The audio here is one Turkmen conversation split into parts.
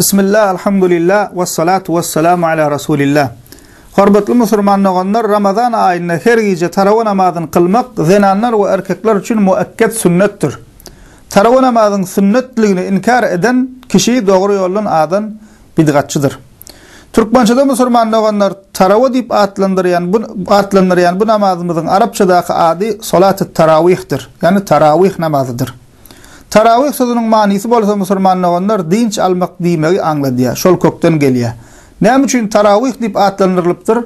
Bismillah, alhamdulillah, wessalatu wessalamu ala rasulillah. Hormatly musulman doganlar, Ramazan aýynda her gije tarawa namazyny kylmak zenanlar we erkekler üçin muekket sünnetdir. Tarawa namazyň sünnetligini inkär eden kişi dogry ýoldan azan bidgatçydyr. Türkmençede musulman doganlar tarawa diýip atlandyrýan bu atlandyrýan bu namazymyzyň arapçadaky ady solatut tarawihdir, ýagny tarawih namazydyr. Tarawih sözüniň manysy bolsa musulman doganlar dynç almak diýmegi aňladýar, şol kökden gelýär. Näme üçin tarawih diýip atlandyrylypdyr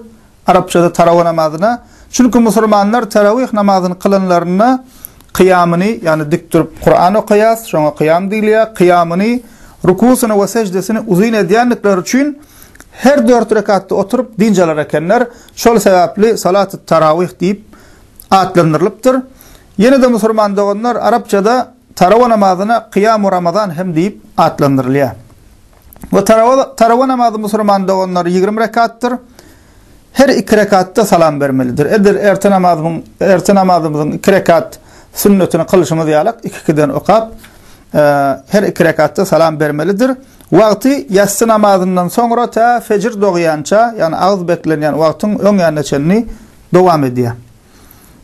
arapçada tarawa namazyna? Çünki musulmanlar tarawih namazyny kylanlarynda kyýamyny, ýagny dik durup Kuran okaýas, şoňa kyýam diýilýär, kyýamyny, rukusyny we seždesini uzyn edýändikleri üçin her dört rekatda oturyp dynç alar ekenler. Şol sebäpli salatut tarawih diýip atlandyrylypdyr. Ýene-de musulman doganlar arapçada tarawa namazyna kyýamu ramazan hem diýip atlandyrylýar. We tarawa, tarawa namazy musulman doganlar 20 rekatdyr. Her iki rekatda salam bermelidir. Edil erte namazymyň erte namazymyzyň iki rekat sünnetini kylyşymyz ýalak iki-ikiden okap, e, her iki rekatda salam bermelidir. Wagty ýassy namazyndan soňra tä fejir dogýança, ýagny agyz beklenýän wagtyň öň ýanyna çenli dowam edýär.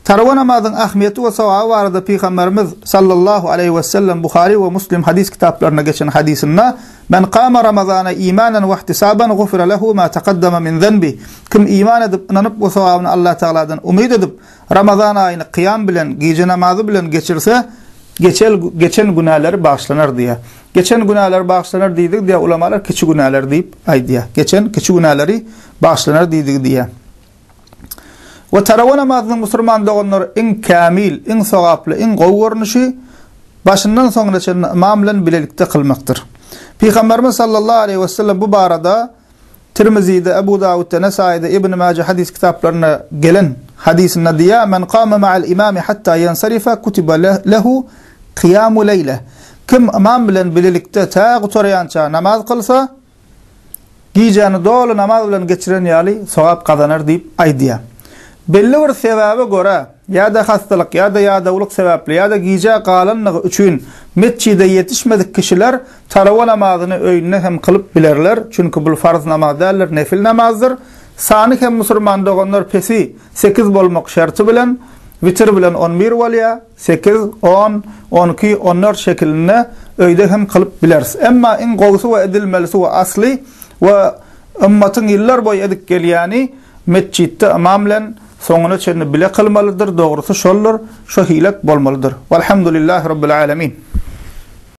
Tarawa namazyň ähmiýeti we sogaby barada Pygamberimiz sallallahu aleýhi we sellem Buhary we Muslim hadys kitaplarynda geçen hadysynda, Men kama Ramazana imanan we ihtisaban gufira lehu ma takaddama min zenbi. Kim iman edip, ynanyp we sogabyny Allah Tagaladan umyt edip, Ramazan aýyny kyýam bilen, gije namazy bilen geçirse, geçel, geçen günäleri bagyşlanar diýýär. Geçen günäleri bagyşlanar diýdigi diýýär, ulamalar kiçi günäler diýip aýdýar. Geçen kiçi günäleri bagyşlanar diýdigi diýýär. We tarawa namazynyň musulman doganlar iň kämil, iň sogaply, iň gowy görnüşi başyndan soňuna çenli ymam bilen bilelikde kylmakdyr. Pygamberimiz sallallahu aleýhi we sellem bu barada Tirmizide, Ebu Dawudda, Nesaide, Ibn Maje hadys kitaplarynda gelen hadysynda diýýär, Men kama ma'al imami hatta ýensarifa kutiba lehu kyýamu leýle. Kim ymam bilen bilelikde tä gutarýança namaz kylsa, Gijäni doly namaz bilen geçiren ýaly sogap gazanar diýip aýdýar. Belli bir sebäbe görä, ýa-da hassalyk, ýa-da ýadawlyk sebäpli, ýa-da gijä galanlygy üçin metjide ýetişmedik kişiler tarawa namazyny öýünde hem kylyp bilerler, çünki bul farz namaz däldir, nefil namazdyr. Sany hem musurman doganlar pesi sekiz bolmak şerti bilen, witir bilen on bir bolýar. Sekiz, on, on iki, on dört şekilinde öýde hem kylyp bileris. Emma iň gowusy we edilmelisi we asly we ymmatyň ýyllar boýy edip gelýäni metjitde ymam bilen soňuna çenli bile kylmalydyr, dogrusy şoldur, şo hilek bolmalydyr. Walhamdulillahi Rabbil Alemin.